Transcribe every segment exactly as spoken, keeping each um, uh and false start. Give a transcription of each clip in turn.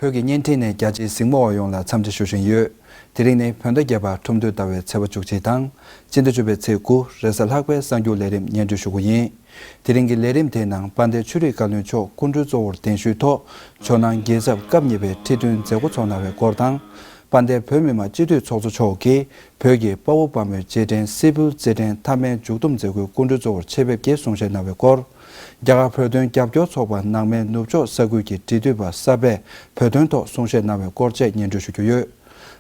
བོད་ཀྱི་བརྙན་འཕྲིན་ནས་རྒྱ་ཆེའི་གཟིགས་མོ་བ་ཡོངས་ལ་འཚམས་འདྲི་ཞུ་བཞིན་ཡོད། དེ་རིང་ནི་བོད་ཟླ་བརྒྱད་པ་ཁྲུང་ཐུང་ཟླ་བའི་ཚེས་པ་བཅུ་གཅིག་དང་། སྤྱི་ཟླ་བཅུ་པའི་ཚེས་དགུ་རེས་གཟའ་ལྷག་པའི་གསར་འགྱུར་ལས་རིམ་སྙན་སྒྲོན་ཞུ་གི་ཡིན། དེ་རིང་གི་ལས་རིམ་དེའི་ནང་དཔལ་ལྡན་ཆོས་རིག་བཀའ་བློན་མཆོག་སྐུ་མགྲོན་གཙོ་བོར་གདན་ཞུའི་ཐོག་ཇོ་ནང་རྒྱལ་ཚབ་སྐབས་གཉིས་པའི་ཁྲི་སྟོན་མཛད་སྒོ་འཚོགས་གནང་བའི་སྐོར་དང་། དཔལ་ལྡན་བོད་མི་མང་སྤྱི་འཐུས་ཚོགས་གཙོ་མཆོག་གིས་བོད་ཀྱི་དཔའ་བོ་དཔའ་མོའི་རྗེས་དྲན་སིལ་བུའི་རྩེད་འགྲན་མཐའ་མའི་མཇུག་བསྡོམས་མཛད་སྒོའི་སྐུ་མགྲོན་གཙོ་བོར་ཆེད་ཕེབས་ཀྱིས་གསུང་བཤད་གནང་བའི་སྐོར། རྒྱ་གར་བོད་དོན་རྒྱབ་སྐྱོར་ཚོགས་པ་ནང་མའི་ནུབ་ཕྱོགས་ས་ཁུལ་གྱི་འབྲེལ་མཐུད་པ་གསར་པས་བོད་དོན་ཐོག་གསུང་བཤད་གནང་བའི་སྐོར་བཅས་སྙན་སྒྲོན་ཞུ་རྒྱུ་ཡོད།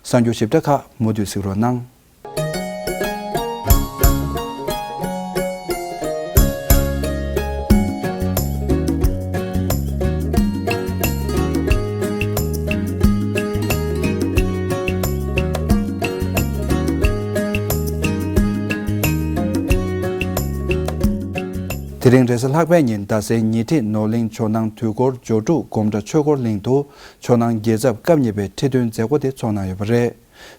གསར་འགྱུར་ཞིབ་ཕྲ་ཁག་མུ་མཐུད་གཟིགས་རོགས་གནང་། དེ་རིང་རེས་གཟའ་ལྷག་པའི་ཉིན་རྡ་སའི་ཉེ་འཁྲིས་ནོར་གླིང་ཇོ་ནང་དུས་འཁོར་ཇོ་འབྲུག་སྒོམ་གྲྭ་ཆོས་འཁོར་གླིང་དུ་ཇོ་ནང་རྒྱལ་ཚབ་སྐབས་གཉིས་པའི་ཁྲི་སྟོན་མཛད་སྒོ་དེ་འཚོགས་གནང་ཡོད་པ་རེད།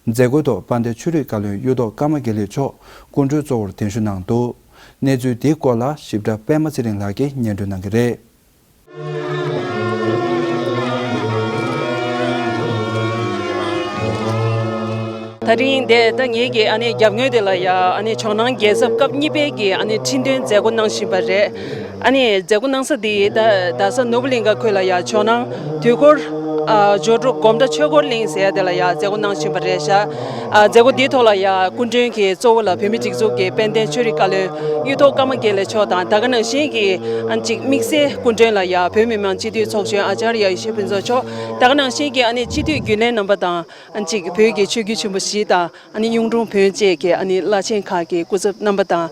མཛད་སྒོའི་ཐོག་དཔལ་ལྡན་ཆོས་རིག་བཀའ་བློན་གཡུ་ཐོག་ཀརྨ་དགེ་ལེགས་མཆོག་སྐུ་མགྲོན་གཙོ་བོར་གདན་ཞུ་གནང་འདུག་གནས་ཚུལ་འདིའི་སྐོར་ལ་ཞིབ་ཕྲ་པད་མ་ཚེ་རིང་ལགས་ཀྱིས་སྙན་སྒྲོན་གནང་གི་རེད། ད་རིང་འདི་ད་ངེད་ཀྱི་ཨ་ནི་རྒྱབ་ངོས་དེ་ལ་ཡ་ཨ་ནི་ཇོ་ནང་རྒྱལ་ཚབ་སྐབས་གཉིས་པའི་གི་ཨ་ནི་ཁྲི་འདོན་མཛད་སྒོ་གནང་བཞིན་པ་རེད། ཨ་ནི་མཛད་སྒོ་གནང་ས་དེ་ད་རྡ་ས་ནོར་བུ་གླིང་ག་ཁུལ་ལ་ཡ་ཇོ་ནང་དུས་འཁོར་ཨ་ཇོ་འབྲུག་སྒོམ་གྲྭ་ཆོས་འཁོར་གླིང་ཟེར་ཡ་དེ་ལ་ཡ་མཛད་སྒོ་གནང་བཞིན་པ་རེད་ཤག་ཨ་མཛད་སྒོ་དེའི་ཐོག་ལ་ཡ་སྐུ་མགྲོན་གྱི་གཙོ་བོ་ལ་བོད་མི་སྒྲིག་འཛུགས་ཀྱི་དཔལ་ལྡན་ཆོས་རིག་བཀའ་བློན་གཡུ་ཐོག་ཀརྨ་དགེ་ལེགས་མཆོག་དང་། ད་ག་ནང་བཞིན་གྱི་ཨ་ཅིག་དམིགས་བསལ་སྐུ་མགྲོན་ལ་ཡ་བོད་མི་མང་སྤྱི་འཐུས་ཚོགས་གཞོན་ཨ་ཅཱརྱ་ཡེ་ཤེས་ཕུན་ཚོགས་མཆོག་ད་ག་ནང་བཞིན་གྱི་ཨ་ནི་སྤྱི་འཐུས་རྒྱུན་ལས་རྣམ་པ་དང་། ཨ་ཅིག་བོད་ཀྱི་ཆོས་བརྒྱུད་ཆེན་པོ་བཞི་དང་ཨ་ནི་གཡུང་དྲུང་བོན་བཅས་ཀྱི་ཨ་ནི་བླ་ཆེན་ཁག་གི་སྐུ་ཚབ་རྣམ་པ་དང་།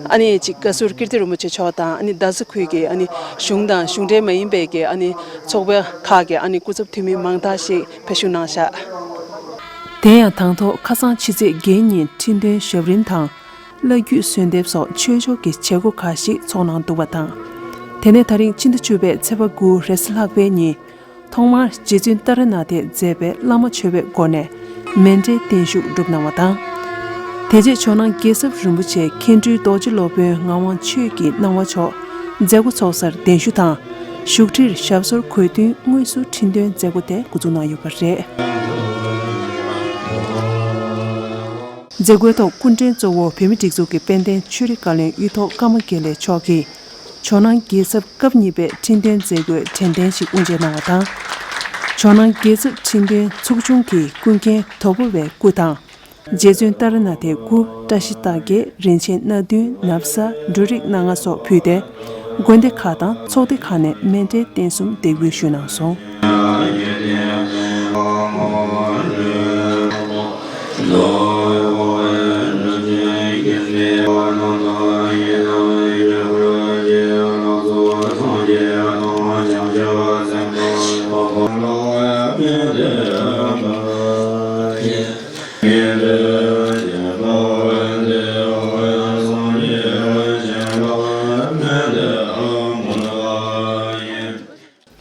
ཨ་ནི་ཅིག་བཀའ་ཟུར་ཀིརྟི་རིན་པོ་ཆེ་མཆོག་དང་། ཨ་ནི་རྡ་ས་ཁུལ་གྱི་ཨ་ནི་གཞུང་དང་གཞུང་འབྲེལ་མ་ཡིན་པའི་གི་ཨ་ནི་ཚོགས་པ་ཁག་གི་ཨ་ནི་སྐུ་ཚབ་འཐུས་མི་མང་དག་ཞིག་ཕེབས་ཞུགས་གནང་བཞག་དེ་ཡང་དང་ཐོག་ཁ་སང་ཕྱི་ཚེས་བརྒྱད་ཉིན་ཁྲི་འདོན་ཞབས་རིམ་དང་། བླ་བརྒྱུད་གསོལ་འདེབས་སོགས་ཆོས་ཕྱོགས་ཀྱི་བྱེད་སྒོ་ཁག་ཞིག་ཚོགས་གནང་འདུག་པ་དང་། དེ་ནས་ད་རིང་ཕྱི་ཟླ་བཅུ་པའི་ཚེས་པ་དགུ་རེས་གཟའ་ལྷག་པའི་ཉིན། ཐོག་མར་རྗེ་བཙུན་ཏཱ་ར་ནཱ་ཐས་མཛད་པའི་བླ་མ་མཆོད་པའི་སྒོ་ནས་མཎྜལ་བརྟན་བཞུགས་གྲུབ་གནང་བ་དང་། དེ་རྗེས་ཇོ་ནང་རྒྱལ་ཚབ་རིན་པོ་ཆེ་མཁན་སྤྲུལ་རྡོ་རྗེ་སློབ་དཔོན་ངག་དབང་ཆོས་ཀྱི་སྣང་བ་མཆོག་མཛད་སྒོ་ཚོགས་སར་གདན་ཞུ་དང་། བཞུགས་ཁྲིར་ཞབས་སོར་གོས་ཐུང་དངོས་སུ་ཁྲི་འདོན་མཛད་སྒོ་དེ་འགོ་འཛུགས་གནང་ཡོད་པ་རེད། མཛད་སྒོའི་ཐོག་སྐུ་མགྲོན་གཙོ་བོ་བོད་མིའི་སྒྲིག་འཛུགས་ཀྱི་དཔལ་ལྡན་ཆོས་རིག་བཀའ་བློན་གཡུ་ཐོག་ཀརྨ་དགེ་ལེགས་མཆོག་གིས། ཇོ་ནང་རྒྱལ་ཚབ་སྐབས་གཉིས་པའི་ཁྲི་འདོན་མཛད་སྒོའི་དྲན་རྟེན་ཞིག་དབུ་འབྱེད་གནང་བ་དང་། ཇོ་ནང་རྒྱལ་ཚབ་ཁྲི་འདོན་ཚོགས་ཆུང་གི་ཀུན་མཁྱེན་དོལ་པོ་པའི་སྐུ་དང་། རྗེ་བཙུན་ཏཱ་ར་ནཱ་ཐའི་སྐུ། བཀྲ་ཤིས་རྟགས་བརྒྱད། རིན་ཆེན་སྣ་བདུན། ན་བཟའ། འབྲུ་རིགས་སྣ་ལྔ་སོགས་ཕུལ་ཏེ། དགོན་སྡེ་ཁག་དང་ཚོགས་སྡེ་ཁག་ནས་མཎྜལ་རྟེན་གསུམ་འདེགས་འབུལ་ཞུས་གནང་སོང་།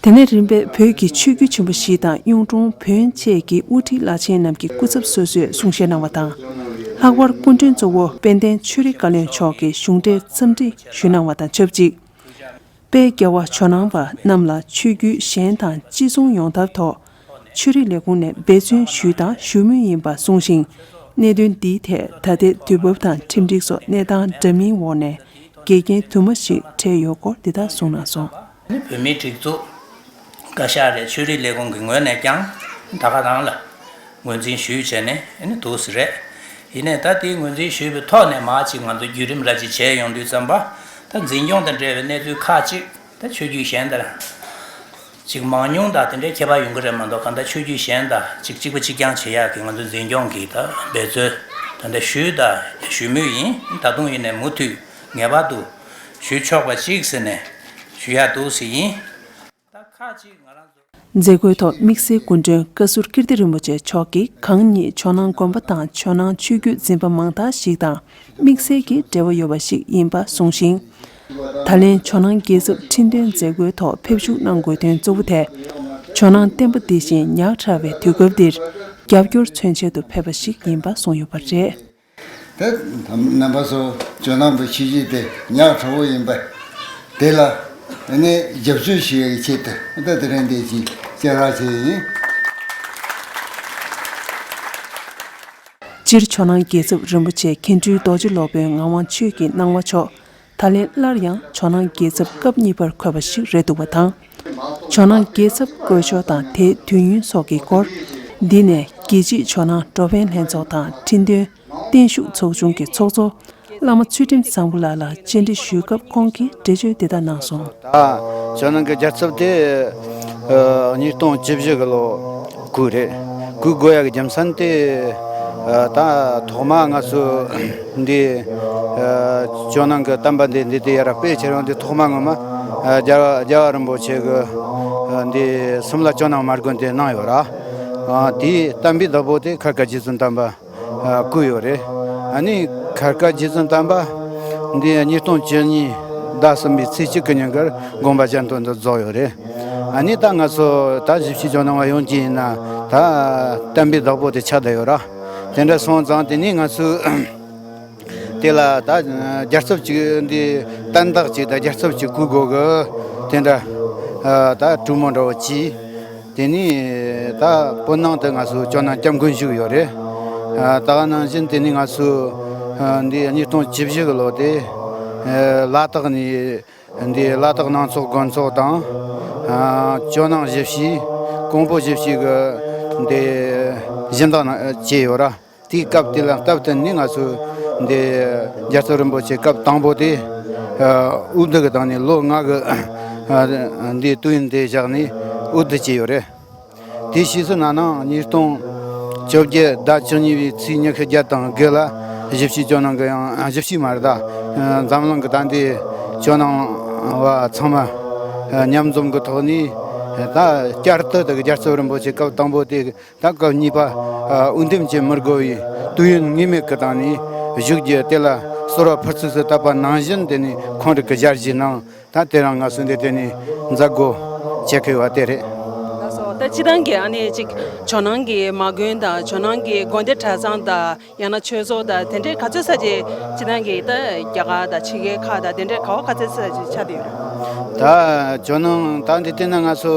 དེ་ནས་རིམ་པས་བོད་ཀྱི་ཆོས་བརྒྱུད་ཆེན་པོ་བཞི་དང་གཡུང་དྲུང་བོན་བཅས་ཀྱི་དབུ་ཁྲིད་བླ་ཆེན་རྣམས་ཀྱི་སྐུ་ཚབ་སོ་སོས་གསུང་བཤད་གནང་བ་དང་། ལྷག་པར་སྐུ་མགྲོན་གཙོ་བོ་དཔལ་ལྡན་ཆོས་རིག་བཀའ་བློན་མཆོག་གིས་གཞུང་འབྲེལ་འཚམས་འདྲི་ཞུས་གནང་བ་དང་ཆབས་ཅིག་དཔལ་རྒྱལ་བ་ཇོ་ནང་པ་རྣམས་ལ་ཆོས་བརྒྱུད་གཞན་དང་གཅིག་མཚུངས་ཡོང་ཐབས་ཐོག་ཆོས་རིག་ལས་ཁུངས་ནས་འབད་བརྩོན་ཞུས་དང་ཞུ་མུས་ཡིན་པ་གསུངས་ཤིང་། གནད་དོན་འདིའི་ཐད་ད་ལྟའི་དུས་བབ་དང་ཁྲིམས་སྒྲིག་སོགས་གནས་སྟངས་འདྲ་མིན་འོག་ནས་འགལ་རྐྱེན་དུ་མ་ཞིག་འཕྲད་ཡོད་སྐོར་འདི་ལྟར་གསུངས་གནང་སོང་། ཨ་ནི་བོད་མིའི་སྒྲིག་འཛུགས་བཀའ་ཤག་རེད། ཆོས་རིག་ལས་ཁུངས་ཀྱི་ངོས་ནས་ཀྱང་ད་ག་རང་ལ་ངོས་འཛིན་ཞུས་བྱས་ནས་ཨ་ནི་འདུག་སེ་རེད། ཡིན་ནའི་ད་དེའི་ངོས་འཛིན་ཞུས་པའི་ཐོག་ནས་མར་ཅིག་ང་ཚོ་བརྒྱུད་རིམ་ར་ཅིག་བྱས་ཡོང་དུས་ཙམ་པ། ད་འཛིན་སྐྱོང་དང་འབྲེལ་བའི་གནས་ཚུལ་ཁག་ཅིག་ད་ཆོས་བརྒྱུད་གཞན་དང་ཅིག་མང་ཉུང་དང་དེ་འདྲའི་ཁྱད་པར་ཡོང་གི་རེད་མ་གཏོགས། གང་ལྟར་ཆོས་བརྒྱུད་གཞན་དང་ཅིག་གཅིག་པ་གཅིག་རྐྱང་བྱེད་ཡག་གི་ང་ཚོ་འཛིན་སྐྱོང་གིས་ད་འབད་རྩོལ་ད་ལྟ་ཞུས་དང་ཞུ་མུས་ཡིན། ད་དུང་ཡིན་ནའི་མུ་མཐུད་ངེས་པར་དུ་ཞུ་ཆོག་པ་ཅིག་ཟེར་ནས་ཞུ་ཡག་འདུག་སེ་ཡིན། ད་ཁག་ཅིག་ང་རང་ཚོ། མཛད་སྒོའི་ཐོག་དམིགས་བསལ་སྐུ་མགྲོན་བཀའ་ཟུར་ཀིརྟི་རིན་པོ་ཆེ་མཆོག་གིས་གང་ཉིད་ཇོ་ནང་དགོན་པ་དང་ཇོ་ནང་ཆོས་བརྒྱུད་འཛིན་པ་མང་དག་ཞིག་དང་དམིགས་བསལ་གྱི་འབྲེལ་བ་ཡོད་པ་ཞིག་ཡིན་པ་གསུངས་ཤིང་། ད་ལན་ཇོ་ནང་རྒྱལ་ཚབ་ཁྲི་འདོན་མཛད་སྒོའི་ཐོག་ཕེབས་ཞུགས་གནང་དགོས་དོན་གཙོ་བོ་དེ། ཇོ་ནང་བསྟན་པ་འདི་བཞིན་ཉག་ཕྲ་བའི་དུས་སྐབས་འདིར་རྒྱབ་སྐྱོར་མཚོན་ཆེད་དུ་ཕེབས་པ་ཞིག་ཡིན་པ་གསུངས་ཡོད་པ་རེད། དེ་རྣམ་པ་ཚོ་ཇོ་ནང་པའི་ཆོས་བརྒྱུད་དེ་ཉག་ཕྲ་བོ་ཡིན་པས། དེ་ལ་ནི་རྒྱབ་སྐྱོར་ཞུ་བའི་ཆེད་དུ་ད་དེ་རིང་འདི་ཅིག་སྐྱེལ་རག་བྱས་ཡིན། སྤྱིར་ཇོ་ནང་རྒྱལ་ཚབ་རིན་པོ་ཆེ་མཁན་སྤྲུལ་རྡོ་རྗེ་སློབ་དཔོན་ངག་དབང་ཆོས་ཀྱི་སྣང་བ་མཆོག་ད་ལན་སླར་ཡང་ཇོ་ནང་རྒྱལ་ཚབ་སྐབས་གཉིས་པར་འཁོད་པ་ཞིག་རེད་འདུག་པ་དང་། ཇོ་ནང་རྒྱལ་ཚབ་བསྐོ་ཕྱོགས་དང་དེའི་དུས་ཡུན་སོགས་ཀྱི་སྐོར། འདི་ནས་རྒྱལ་སྤྱིའི་ཇོ་ནང་འགྲོ་ཕན་ལྷན་ཚོགས་དང་ཁྲིམས་དོན་བརྟན་བཞུགས་ཚོགས་ཆུང་གི་ཚོགས་གཙོ་བླ་མ་ཚུལ་ཁྲིམས་བཟང་པོ་ལགས་ལ་བཅར་འདྲི་ཞུས་སྐབས་ཁོང་གིས་འགྲེལ་བརྗོད་འདི་ལྟར་གནང་སོང་། ད་ཇོ་ནང་གི་རྒྱལ་ཚབ་དེ་ཨ་ཉིས་སྟོང་བཅུ་བཞི་གི་ལོ་སྐུ་རེད། སྐུ་དགོས་ཡག་གི་རྒྱུ་མཚན་དེ་ཨ་ད་ཐོག་མ་ང་ཚོ་འདི་ཨ་ཇོ་ནང་གི་བསྟན་པ་འདི་འདི་དེ་ཡར་སྤེལ་ཁྱེར་ཡོང་དུས་ཐོག་མ་ངོ་མ་ཨ་རྒྱལ་བ་རྒྱལ་བ་རིན་པོ་ཆེ་གི་ཨ་འདི་སུམ་བླ་ཇོ་ནང་མ་དགོན་དེ་གནང་ཡོད་ར། ཨ་དེའི་བསྟན་པའི་བདག་པོ་དེ་ཁར་དཀར་རྗེ་བཙུན་དམ་པ་ཨ་བསྐོས་ཡོད་རེད། ཨ་ནི་ཁར་དཀར་རྗེ་བཙུན་དམ་པ་འདི་ཉིས་སྟོང་བཅུ་གཉིས་ཟླ་གསུམ་པའི་ཚེས་གཅིག་གི་ཉིན་ཀར་དགོངས་པ་གཞན་དོན་དུ་རྫོགས་ཡོད་རེད། ཨ་ནི་ད་ང་ཚོ་ད་གཞིས་བྱེས་ཇོ་ནང་བ་ཡོངས་ཀྱི་ཡིན་ན་ད་བསྟན་པའི་བདག་པོ་དེ་ཆགས་བསྡད་ཡོད་ར། དེ་འདྲ་སོང་ཙང་དེ་ནི་ང་ཚོས་དེ་ལ་ད་རྒྱལ་ཚབ་ཅིག་འདི་བསྟན་བདག་ཅིག་དང་རྒྱལ་ཚབ་ཅིག་བསྐོ་དགོས་གི་དེ་འདྲ་ད་གྲོས་མོལ་འདྲ་བོ་བྱས། དེ་ནས་ད་བོད་ནང་དུ་ང་ཚོ་ཇོ་ནང་སྐྱབས་མགོན་བཞུགས་ཡོད་རེད། ཨ་ད་ག་ནང་བཞིན་དེ་ནས་ང་ཚོ་ཨ་འདི་ཉིས་སྟོང་བཅུ་བཞི་གི་ལོ་དེ་ཨ་ལ་དྭགས་ནས་འདི་ལ་དྭགས་ནང་ཚོགས་དགོན་ཚོགས་དང་ཨ་ཇོ་ནང་གཞིས་བྱེས་ཀོང་པོ་གཞིས་བྱེས་ཀྱི་འདི་སྦྱིན་བདག་ནང་བཅས་ཡོད་ར། དེའི་སྐབས་དེ་ལ་སྟབས་བསྟུན་ནས་ང་ཚོས་འདི་རྒྱལ་ཚབ་རིན་པོ་ཆེ་སྐབས་དང་པོ་དེ་ཨ་དབུ་བསྡུ་གི་སྟེང་ནས་ལོ་ལྔ་གི་ཨ་འདི་དུས་ཡུན་དེ་བཞག་ནས་དབུ་བསྡུ་བྱས་ཡོད་རེད། དེའི་ཕྱིས་སུ་ན་ནིང་ཉིས་སྟོང་བཅོ་བརྒྱད་ཟླ་བཅུ་གཉིས་པའི་ཚེས་ཉི་ཤུ་བརྒྱད་དང་དགུ་ལ་གཞིས་བྱེས་ཇོ་ནང་གི་ཡང་གཞིས་བྱེས་མ་རེད་ད། འཛམ་གླིང་གི་ད་འདི་ཇོ་ནང་བ་ཚང་མ་མཉམ་འཛོམས་ཀྱི་ཐོག་ནས་ད་བསྐྱར་དུ་དེ་གི་རྒྱལ་ཚབ་རིན་པོ་ཆེ་སྐབས་དང་པོ་དེ་ད་སྐབས་གཉིས་པ་ཨ་དབུ་འདེམས་བྱེད་མི་དགོས་པའི་དུས་ཡུན་ངེས་མེད་ཀྱི་སྟེང་ནས་བཞུགས་རྒྱུ་དེ་ལ་གསོལ་བ་ཕུར་ཚུགས་སུ་བཏབ་པ་ནང་བཞིན་དེ་ནས་ཁོང་རང་གི་ཞལ་བཞེས་གནང་། ད་དེ་རིང་ང་ཚོ་འདི་དེ་ནས་མཛད་སྒོ་བྱེད་ཀྱི་ཡོད་པ་དེ་རེད། ལགས་སོ། ད་སྤྱིར་བཏང་གི་ཨ་ནི་ཅིག་ཇོ་ནང་གི་མ་དགོན་དང་ཇོ་ནང་གི་དགོན་སྡེ་གྲྭ་ཚང་དང་ཡང་ན་ཆོས་ཚོགས་དང་དེ་འདྲའི་ག་ཚོད་ས་ཅིག་སྤྱིར་བཏང་གི་ད་རྒྱ་གར་དང་ཕྱི་རྒྱལ་ཁག་དང་དེ་འདྲའི་ག་བ་ག་ཚོད་ས་ཅིག་ཆགས་བསྡད་ཡོད་རེད། ད་ཇོ་ནང་ད་འདི་བལྟས་ན་ང་ཚོ་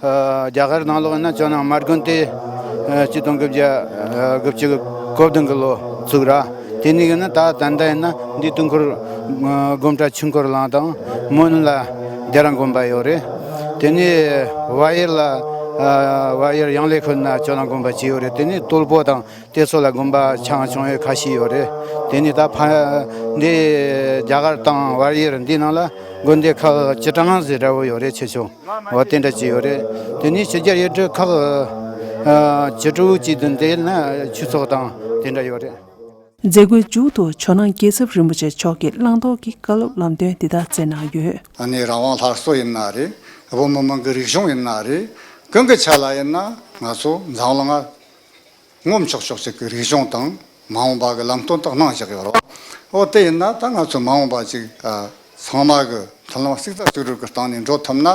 ཨ་རྒྱ་གར་ནང་ལོགས་ཡིན་ན་ཇོ་ནང་མ་དགོན་དེ་ཨ་ཆིག་སྟོང་དགུ་བརྒྱ་ཨ་དགུ་བཅུ་གོ་བདུན་གི་ལོ་བཙུགས་ར། དེ་ནས་ཡིན་ན་ད་ད་ལྟ་ཡིན་ན་འདི་དུས་འཁོར་ཨ་སྒོམ་གྲྭ་ཆོས་འཁོར་གླིང་དང་མོན་ལ་བདེ་ར་དགོན་པ་ཡོད་རེད། དེ་ནས་བལ་ཡུལ་ལ་ཨ་བལ་ཡུལ་ཡང་ལེ་ཁུལ་ན་ཇོ་ནང་དགོན་པ་གཅིག་ཡོད་རེད། དེ་ནས་སྟོད་ལྤོ་དང་དེ་ཚོ་ལ་དགོན་པ་ཆུང་ཆུང་ཡོད་ཁ་ཤས་ཡོད་རེད། དེ་ནས་ད་ཕ་འདི་རྒྱ་གར་དང་བལ་ཡུལ་འདི་ནང་ལ་དགོན་སྡེ་ཁག་བཅུ་གྲངས་ཟེར་འདྲ་བོ་ཡོད་རེད། ཆེ་ཆུང་འོ་དེ་འདྲ་ཅིག་ཡོད་རེད། དེ་ནས་ཕྱི་རྒྱལ་ཡུལ་གྲུ་ཁག་ཨ་བཅུ་དྲུག་ཅིག་དང་དེ་ན་ཆོས་ཚོགས་དང་དེ་འདྲ་ཡོད་རེད། མཛད་སྒོའི་མཇུག་ཏུ་ཇོ་ནང་རྒྱལ་ཚབ་རིན་པོ་ཆེ་མཆོག་གིས་བླང་དོར་གྱི་བཀའ་སློབ་ལམ་སྟོན་འདི་ལྟར་སྩལ་གནང་ཡོད། ཨ་ནི་རང་དབང་སླར་གསོ་ཡིན་ན་རེད། བོད་མི་མང་གི་རིག་གཞུང་ཡིན་ན་རེད། གང་གི་ཆ་ལ་ཡིན་ན་ང་ཚོ་འཛམ་གླིང་ང་ངོམ་ཆོག་ཆོག་ཅིག་གི་རིག་གཞུང་དང་མ་འོངས་པ་གི་ལམ་སྟོན་དག་གནང་བཞག་ཡོད་རེད། འོ་དེ་ཡིན་ན་ད་ང་ཚོ་མ་འོངས་པ་ཅིག་ཨ་ཚང་མ་གི་མཐུན་ལམ་གཅིག་རྩ་གཅིག་སྒྲིལ་གི་སྟེང་ནས་འགྲོ་ཐུབ་ན་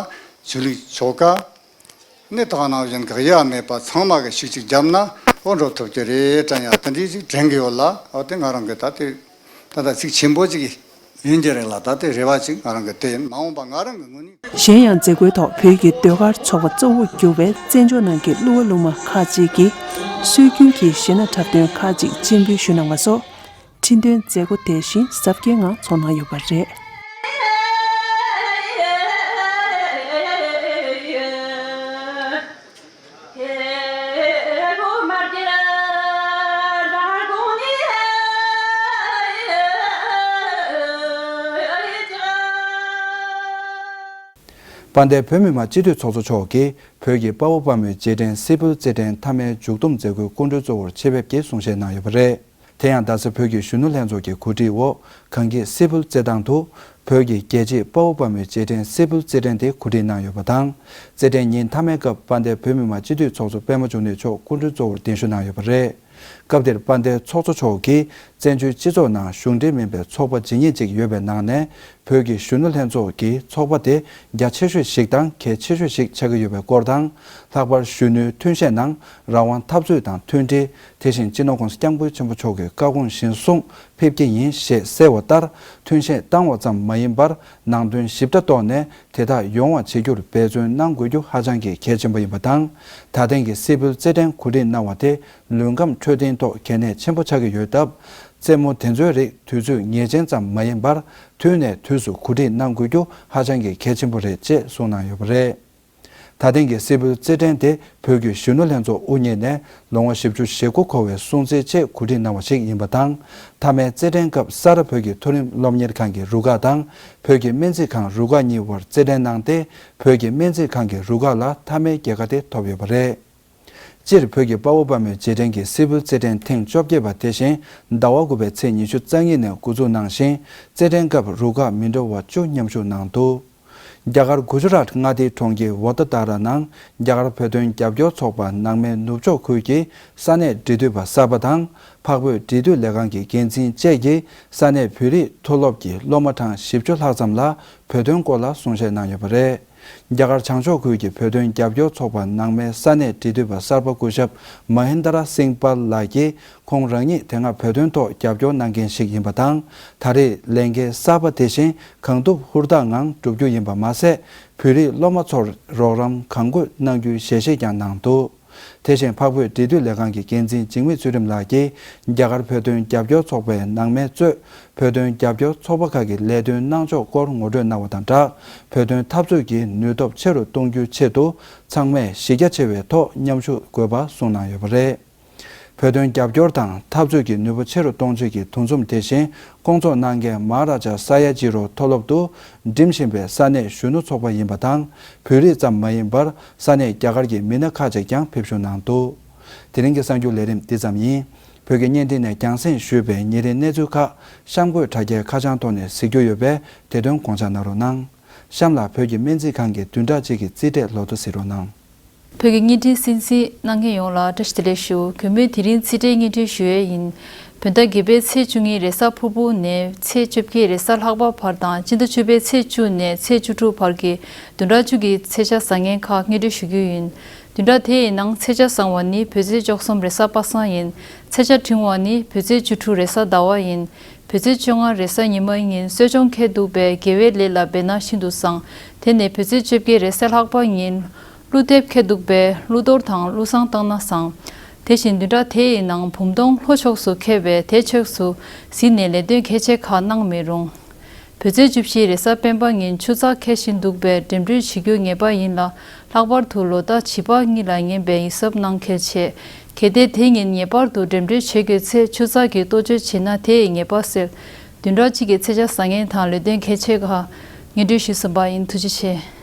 ཆོས་ལུགས་ཆོལ་ཁ་ནི་དག་ནང་བཞིན་གི་དབྱེ་བ་མེད་པ་ཚང་མ་གི་ཤུགས་གཅིག་བརྒྱབ་ན་འོ་འགྲོ་ཐུབ་ཀྱི་རེད་དྲན་ཡ་དེ་འདྲའི་ཅིག་དྲན་གི་ཡོད་ལ། འོ་དེ་ང་རང་གི་ད་དེ་ད་ལྟ་ཚིག་ཆེན་པོ་ཅིག་ཡིན་གྱི་རེད་ལ། ད་དེ་རེ་བ་ཅིག་ང་རང་གི་དེ་ཡིན། མ་འོངས་པ་ང་རང་གི་ངོས་ནས། གཞན་ཡང་མཛད་སྒོའི་ཐོག་བོད་ཀྱི་ཟློས་གར་ཚོགས་པ་གཙོ་བོར་གྱུར་པའི་བཙན་བྱོལ་ནང་གི་གླུ་བ་གླུ་མ་ཁག་ཅིག་གིས་སྲོལ་རྒྱུན་གྱི་གཞས་སྣ་འཁྲབ་སྟོན་ཁག་ཅིག་སྤྱན་འབུལ་ཞུས་གནང་བ་སོགས་ཁྲི་འདོན་མཛད་སྒོ་དེ་བཞིན་གཟབ་རྒྱས་ངང་ཚོགས་གནང་ཡོད་པ་རེད། དཔལ་ལྡན་བོད་མི་མང་སྤྱི་འཐུས་ཚོགས་གཙོ་མཆོག་གིས་བོད་ཀྱི་དཔའ་བོ་དཔའ་མོའི་རྗེས་དྲན་སེར་ཕུལ་རྩེད་འགྲན་མཐའ་མའི་མཇུག་བསྡོམས་མཛད་སྒོའི་སྐུ་མགྲོན་གཙོ་བོར་ཆེད་ཕེབས་ཀྱིས་གསུང་བཤད་གནང་ཡོད་པ་རེད། དེ་ཡང་རྡ་ས་བོད་ཀྱི་གཞོན་ནུ་ལྷན་ཚོགས་ཀྱི་གོ་སྒྲིག་འོག་གངས་སྐྱིད་སེར་ཕུལ་རྩེད་ཐང་དུ་བོད་ཀྱི་རྒྱལ་གཅེས་དཔའ་བོ་དཔའ་མོའི་རྗེས་དྲན་སེར་ཕུལ་རྩེད་འགྲན་དེ་གོ་སྒྲིག་གནང་ཡོད་པ་དང་། རྩེད་འགྲན་ཉིན་མཐའ་མའི་སྐབས་དཔལ་ལྡན་བོད་མི་མང་སྤྱི་འཐུས་ཚོགས་གཙོ་པད་མ་འབྱུང་གནས་མཆོག་སྐུ་མགྲོན་གཙོ་བོར་གདན་ཞུ་གནང་ཡོད་པ་རེད། སྐབས་དེར་དཔལ་ལྡན་ཚོགས་གཙོ་མཆོག་གིས་བཙན་བྱོལ་སྤྱི་ཚོགས་ནང་གཞུང་འབྲེལ་མིན་པའི་ཚོགས་པ་ཇི་སྙེད་ཅིག་ཡོད་པའི་ནང་ནས་བོད་ཀྱི་གཞོན་ནུ་ལྷན་ཚོགས་ཀྱི་ཚོགས་པ་དེ་རྒྱ་ཆེ་ཤོས་ཤིག་དང་གལ་ཆེ་ཤོས་ཤིག་ཆགས་ཀྱི་ཡོད་པའི་སྐོར་དང་། ལྷག་པར་གཞོན་ནུའི་ཐོན་སྐྱེད་ནང་རང་དབང་འཐབ་རྩོད་དང་མཐུན་སྒྲིལ། དེ་བཞིན་སྤྱི་ནོར་༸གོང་ས་༸སྐྱབས་མགོན་ཆེན་པོ་མཆོག་གི་བཀའ་དགོངས་གཞིར་བཟུང་ཕེབས་ཀྱི་ཡིན་ཞེས་གསལ་བ་ལྟར། ཐོན་སྐྱེད་བཏང་བ་ཙམ་མ་ཡིན་པར་ནང་དོན་ཞིབ་ཕྲ་རྟོགས་ནས་དེ་དག་ཡོང་བ་བྱེད་རྒྱུར་འབད་བརྩོན་གནང་དགོས་རྒྱུ་ཧ་ཅང་གི་གལ་ཆེན་པོ་ཡིན་པ་དང་། ད་ཐེངས་ཀྱི་སེར་ཕུལ་རྩེད་འགྲན་གོ་སྒྲིག་གནང་བ་དེ་ ལུས་ཁམས་འཕྲོད་བསྟེན་ཐོག་གལ་གནད་ཆེན་པོ་ཆགས་ཀྱི་ཡོད་སྟབས། རྩེད་མོ་དེ་ཚོའི་རིགས་དུས་ཚོད་ངེས་ཅན་ཙམ་མ་ཡིན་པར། དུས་ནས་དུས་སུ་གོ་སྒྲིག་གནང་དགོས་རྒྱུ་ཧ་ཅང་གི་གལ་ཆེན་པོ་རེད་ཅེས་གསུངས་གནང་ཡོད་པ་རེད། ད་ཐེངས་ཀྱི་སིལ་བུའི་རྩེད་འགྲན་དེ་བོད་ཀྱི་གཞོན་ནུ་ལྷན་ཚོགས་དབུ་བརྙེས་ནས་ལོ་ངོ་བཞི་བཅུ་ཞེ་དགུ་འཁོར་བའི་སྲུང་བརྩིའི་ཆེད་གོ་སྒྲིག་གནང་བ་ཞིག་ཡིན་པ་དང་། མཐའ་མའི་རྩེད་འགྲན་སྐབས་ས་རཱ་བོད་ཀྱི་མཐོ་རིམ་སློབ་གཉེར་ཁང་གི་རུ་ཁག་དང་། བོད་ཀྱི་སྨན་རྩིས་ཁང་རུ་ཁག་གཉིས་བར་རྩེད་འགྲན་གནང་སྟེ། བོད་ཀྱི་སྨན་རྩིས་ཁང་གི་རུ་ཁག་ལ་མཐའ་མའི་རྒྱལ་ཁ་དེ་ཐོབ་ཡོད་པ་རེད། སྤྱིར་བོད་ཀྱི་དཔའ་བོ་དཔའ་མོའི་རྗེས་དྲན་གྱི་སིལ་བུའི་རྩེད་འགྲན་ཐེངས་བཅོ་བརྒྱད་པ་དེ་བཞིན་ཟླ་བ་དགུ་པའི་ཚེས་ཉི་ཤུ་རྩ་གཉིས་ནས་འགོ་འཛུགས་གནང་ཞིང་། རྩེད་འགྲན་སྐབས་རུ་ཁག་མི་འདྲ་བ་བཅུ་མཉམ་ཞུགས་གནང་འདུག་རྒྱ་གར་གུ་ཇུ་རཱཏ་མངའ་སྡེའི་གྲོང་ཁྱེར་ཝོ་ཏ་དཱ་ར་ནང་རྒྱ་གར་བོད་དོན་རྒྱབ་སྐྱོར་ཚོགས་པ་ནང་མའི་ནུབ་ཕྱོགས་ཁུལ་གྱི་ས་གནས་འབྲེལ་མཐུད་པ་གསར་པ་དང་། འཕགས་བོད་འབྲེལ་མཐུད་ལས་ཁང་གི་འགན་འཛིན་བཅས་ཀྱིས་ས་གནས་བོད་རིགས་མཐོ་སློབ་ཀྱི་སློབ་མ་གྲངས་བཞི་བཅུ་ལྷག་ཙམ་ལ་བོད་དོན་སྐོར་ལ་གསུང་བཤད་གནང་ཡོད་པ་རེད། རྒྱ་གར་བྱང་ཕྱོགས་ཁུལ་གྱི་བོད་དོན་རྒྱབ་སྐྱོར་ཚོགས་པ་ནང་མའི་ས་གནས་འབྲེལ་མཐུད་པ་གསར་པ་སྐུ་ཞབས་མ་ཧིན་དྲ་སིང་པལ་ལགས་ཀྱིས། ཁོང་རང་ཉིད་དེ་སྔ་བོད་དོན་ཐོག་རྒྱབ་སྐྱོར་གནང་མཁན་ཞིག་ཡིན་པ་དང་། ད་རེས་ལས་འགན་གསར་པ་དེ་བཞིན་གང་ཐུབ་ཧུར་ཐག་ངང་བསྒྲུབ་རྒྱུ་ཡིན་པ་མ་ཟད། བོད་རིགས་སློབ་མ་ཚོར་རོགས་རམ་གང་དགོས་གནང་རྒྱུའི་ཞལ་བཞེས་ཀྱང་གནང་འདུག་དེ་བཞིན་འཕགས་བོད་འབྲེལ་མཐུད་ལས་ཁང་གི་འགན་འཛིན་འཇིགས་མེད་ཚུལ་ཁྲིམས་ལགས་ཀྱིས། རྒྱ་གར་བོད་དོན་རྒྱབ་སྐྱོར་ཚོགས་པའི་ནང་མའི་གཙོས་བོད་དོན་རྒྱབ་སྐྱོར་ཚོགས་པ་ཁག་གི་ལས་དོན་གནང་ཕྱོགས་སྐོར་ངོ་སྤྲོད་གནང་བ་དང་སྦྲགས། བོད་དོན་འཐབ་རྩོད་ཀྱི་ནུས་སྟོབས་ཆེ་རུ་གཏོང་རྒྱུའི་ཆེད་དུ། ཚང་མས་གཞི་རྒྱ་ཆེ་བའི་ཐོག་མཉམ་ཞུགས་དགོས་པ་གསུངས་གནང་ཡོད་པ་རེད། བོད་དོན་རྒྱབ་སྐྱོར་དང་འཐབ་རྩོད་ཀྱི་ནུས་པ་ཆེ་རུ་གཏོང་ཆེད་ཀྱི་འདུ་འཛོམས་དེ་བཞིན་སྐོང་ཚོགས་གནང་མཁན་མ་ཧཱ་རཱ་ཇཱ་ས་ཡ་ཇི་རོ་མཐོ་སློབ་ཏུ་འགྲིམ་བཞིན་པའི་ས་གནས་གཞོན་ནུ་ཚོགས་པ་ཡིན་པ་དང་། བོད་རིགས་ཙམ་མ་ཡིན་པར་ས་གནས་རྒྱ་གར་གྱི་མི་སྣ་ཁག་ཅིག་ཀྱང་ཕེབས་ཞུགས་གནང་འདུག་དེ་རིང་གི་གསར་འགྱུར་ལས་རིམ་འདི་ཙམ་ཡིན། བོད་ཀྱི་བརྙན་འཕྲིན་ནས་རྒྱང་སྲིང་ཞུས་པའི་ཉིན་རེའི་གནས་ཚུལ་ཁག་གཤམ་འཁོད་དྲ་རྒྱའི་ཁ་བྱང་ཐོག་ནས་གཟིགས་རྒྱུ་ཡོད་པས་དེ་དོན་དགོངས་འཇགས་གནང་རོགས་གནང་། གཤམ་ལ་བོད་ཀྱི་སྨན་རྩིས་ཁང་གི་བདུན་ཕྲག་གཅིག་གི་རྩིས་ཁྲའི་ལོ་ཐོ་གཟིགས་རོགས་གནང་། བོད་ཀྱི་བརྙན་འཕྲིན་གསན་གཟིགས་གནང་མཁན་ཡོངས་ལ་བཀྲ་ཤིས་བདེ་ལེགས་ཞུ། གུས་མོས་དེ་རིང་རྩིས་ཁྲའི་བརྙན་འཕྲིན་ཞུ་ཡས་ཡིན། བོད་ཟླ་བརྒྱད་པའི་ཚེས་བཅུ་གཉིས་རེས་གཟའ་ཕུར་བུ་ནས་ཚེས་བཅོ་བརྒྱད་རེས་གཟའ་ལྷག་པ་བར་དང་། སྤྱི་ཟླ་བཅུ་པའི་ཚེས་བཅུ་ནས་ཚེས་བཅུ་དྲུག་བར་གྱི་བདུན་ཕྲག་བཅུ་གི་ཚེས་ཆ་བཟང་ངན་ཁག་སྙན་སྒྲོན་ཞུ་རྒྱུ་ཡིན། བདུན་ཕྲག་དེའི་ནང་ཚེས་ཆ་བཟང་བ་ནི་བོད་ཚེས་བཅུ་གསུམ་རེས་གཟའ་པ་སངས་ཡིན། ཚེས་ཆ་འབྲིང་བ་ནི་བོད་ཚེས་བཅུ་དྲུག་རེས་གཟའ་ཟླ་བ་ཡིན། བོད་ཚེས་བཅོ་ལྔ་རེས་གཟའ་ཉི་མ་ཉིན་གསོ་སྦྱོང་འཁེལ་འདུག་པས་དགེ་བའི་ལས་ལ་འབད་ན་ཤིན་ཏུ་བཟང་། དེ་ནས་བོད་ཚེས་བཅོ་བརྒྱད་རེས་གཟའ་ལྷག་པ་ཉིན་ཀླུ་འདེབས་འཁེལ་འདུག་པས་ཀླུ་གཏོར་དང་ཀླུ་བསང་བཏང་ན་བཟང་། དེ་བཞིན་བདུན་ཕྲག་དེའི་ནང་བུམ་སྟོང་ལྷོ་ཕྱོགས་སུ་འཁེལ་བས་དེ་ཕྱོགས་སུ་གཟིགས་ནས་ལས་དོན་གལ་ཆེ་ཁག་གནང་མི་རུང་། བོད་ཚེས་བཅུ་བཞི་རེས་གཟའ་སྤེན་པ་ཉིན་ཆུ་ཚགས་འཁེལ་བཞིན་འདུག་པས་འགྲིམ་འགྲུལ་བྱེད་རྒྱུ་ངེས་པ་ཡིན་ལ། ལྷག་པར་དུ་ལོ་ཟླ་བྱིས་པ་གཉིས་ལ་ངན་པའི་ཡིད་གཟབ་གནང་གལ་ཆེ། གལ་ཏེ་དེ་ཉིན་ངེས་པར་དུ་འགྲིམ་འགྲུལ་བྱེད་དགོས་ཚེ་ཆུ་ཚགས་ཀྱི་གཏོ་བཅོས་བྱེད་ན་དེ་ཡི་ཉེས་པ་སེལ། བདུན་ཕྲག་གཅིག་གི་ཚེས་ཆ་བཟང་ངན་དང་ལས་དོན་གལ་ཆེ་ཁག་སྙན་སྒྲོན་ཞུས་ཟིན་པ་ཡིན། ཐུགས་རྗེ་ཆེ།